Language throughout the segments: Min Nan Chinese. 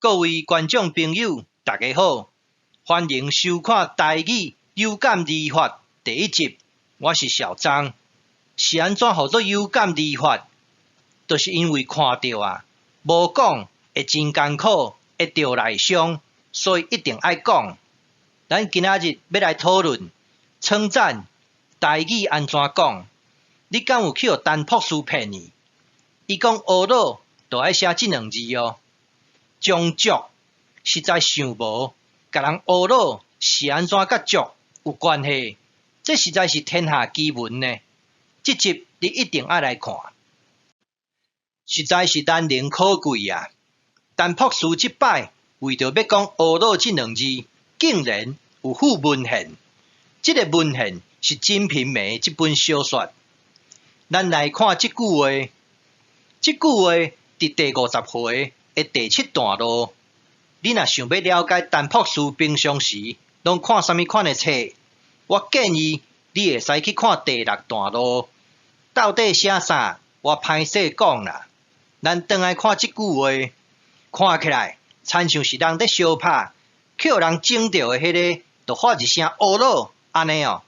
各位觀眾朋友，大家好，歡迎收看台語有感而發第一集。我是小張。是按怎號做有感而發？就是因為看著啊，無講會真艱苦，會著內傷，所以一定愛講。咱今仔日欲來討論稱讚台語按怎講？你敢有去予陳博士騙去？伊講呵咾，就愛寫這兩字哦。將足實在想無，共人呵咾是按怎佮足有關係？這實在是天下奇聞呢！這集你一定愛來看，實在是難能可貴啊！陳博士這擺為著欲講呵咾這兩字，竟然有附文獻。這个文獻是《金瓶梅》這本小說。咱來看這句話，這句話佇第50回的第七段落。你若想欲了解陳博士平常時攏看啥物款的冊，我建議你會使去看第六段落。到底寫啥？我歹勢講啦。咱轉來看這句話，看起來親像是人咧相拍，予人整著的彼个，就發一聲呵咾按呢哦，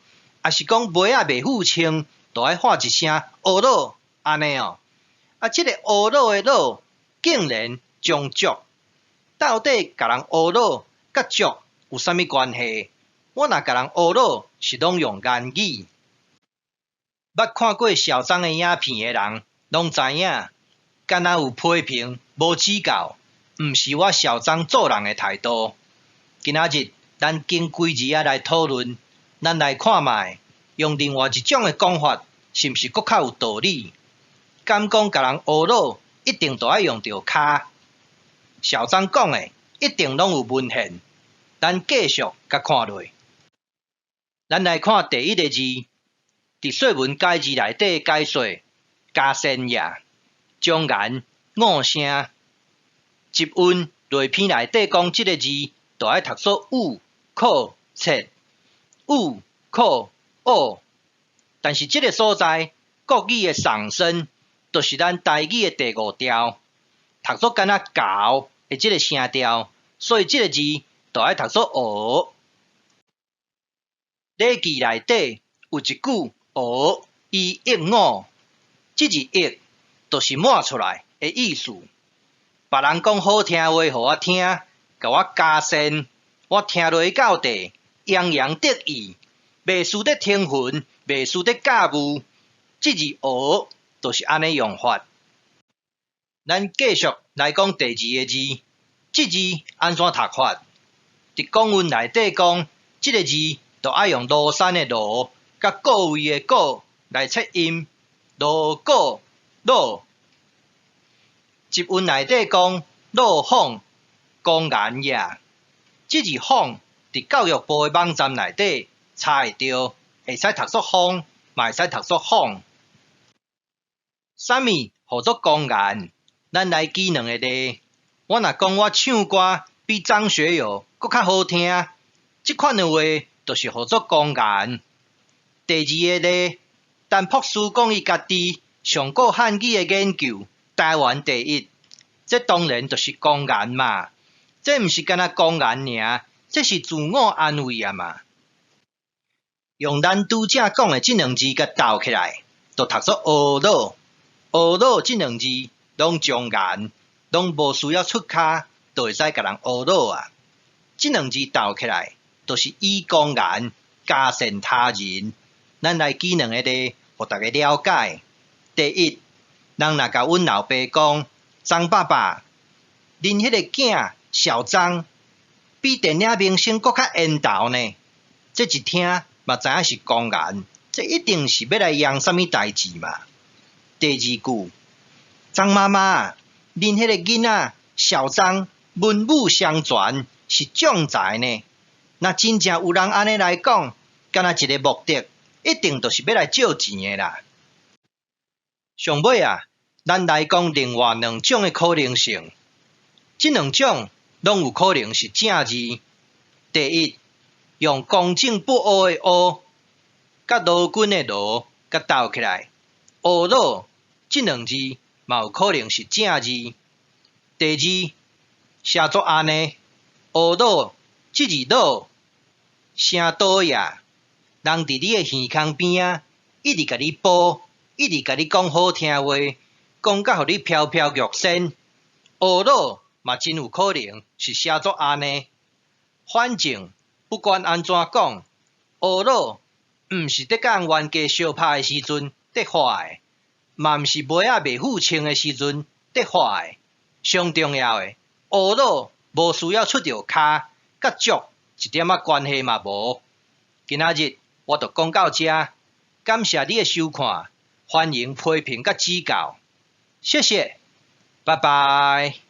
抑是講襪仔袂付清，就愛發一聲呵咾按呢哦。啊，這个呵咾的咾，竟然將足，到底共人呵咾佮足有啥物關係？我若共人呵咾，是攏用言語。捌看過小張的影片的人，攏知影，敢若有批評無指教，毋是我小張做人的態度。今仔日咱經幾字仔來討論，咱來看覓，用另外一種的講法，是毋是閣較有道理？敢講共人呵咾，一定都愛用著跤。小張講的一定攏有文獻，咱繼續共看落。咱來看第一个字，佇說文解字內底解說，加善也，將言五聲。集韻內篇內底講，這个字就愛讀做五、可、切、五、可、五。但是這个所在，國語的上聲，就是咱台語的第五調，讀做敢若猴的這个聲調，所以這个字就愛讀做蚵。禮記內底有一句蚵以益五，這字益就是抹出來的意思。別人講好聽話予我聽，共我加善，我聽落去到底，洋洋得意，袂輸得天分，袂輸得教母。這字蚵就是按呢用法。咱繼續來講第二个字，這字按怎讀法？佇講韻內底講，這个字就愛用廬山的廬，佮各位的各來切音，廬各魯。集韻內底講，魯放公言也，這字放佇教育部的網站內底查會著，會使讀做風，嘛會使讀做放。啥物號做公言？咱來舉兩个例。我若講我唱歌比張學友閣較好聽，這款的話就是號做公言。第二个例，陳博士講伊家己上古漢語的研究，台灣第一，這當然就是公言嘛。這毋是干焦公言爾，這是自我安慰啊嘛。用咱拄才講的這兩字共鬥起來，就讀做呵咾。呵咾這兩字攏將言，攏無需要出跤，就會使共人呵咾啊。這兩字鬥起來，就是以公言加善他人。咱來舉兩个例，予大家了解。第一，人若共阮老爸講，張爸爸，恁彼个囝小張比電影明星閣較緣投呢。這一聽嘛知影是公言，這一定是欲來揚啥物代誌嘛。第二句，張媽媽，恁彼个囡仔小張文武雙全，是將才呢。若真正有人按呢來講，干焦一个目的，一定就是欲來借錢的啦。上尾啊，咱來講另外兩種的可能性，這兩種攏有可能是正字。第一，用剛正不阿的阿，佮勞軍的勞，共鬥起來，呵咾這兩字嘛有可能是正字。第二，寫做按呢，烏魯，這字魯，聲倒也，人佇你的耳空邊仔，一直共你補，一直共你講好聽話，講甲予你飄飄欲仙。烏魯嘛真有可能是寫做按呢。反正不管按怎講，烏魯毋是佇佮人冤家相拍的時陣得發的，嘛毋是妹仔袂付穿的時陣得發的。上重要的，烏魯無需要出著跤，佮足一點仔關係嘛無。今仔日我就講到遮，感謝你的收看，歡迎批評佮指教，謝謝，拜拜。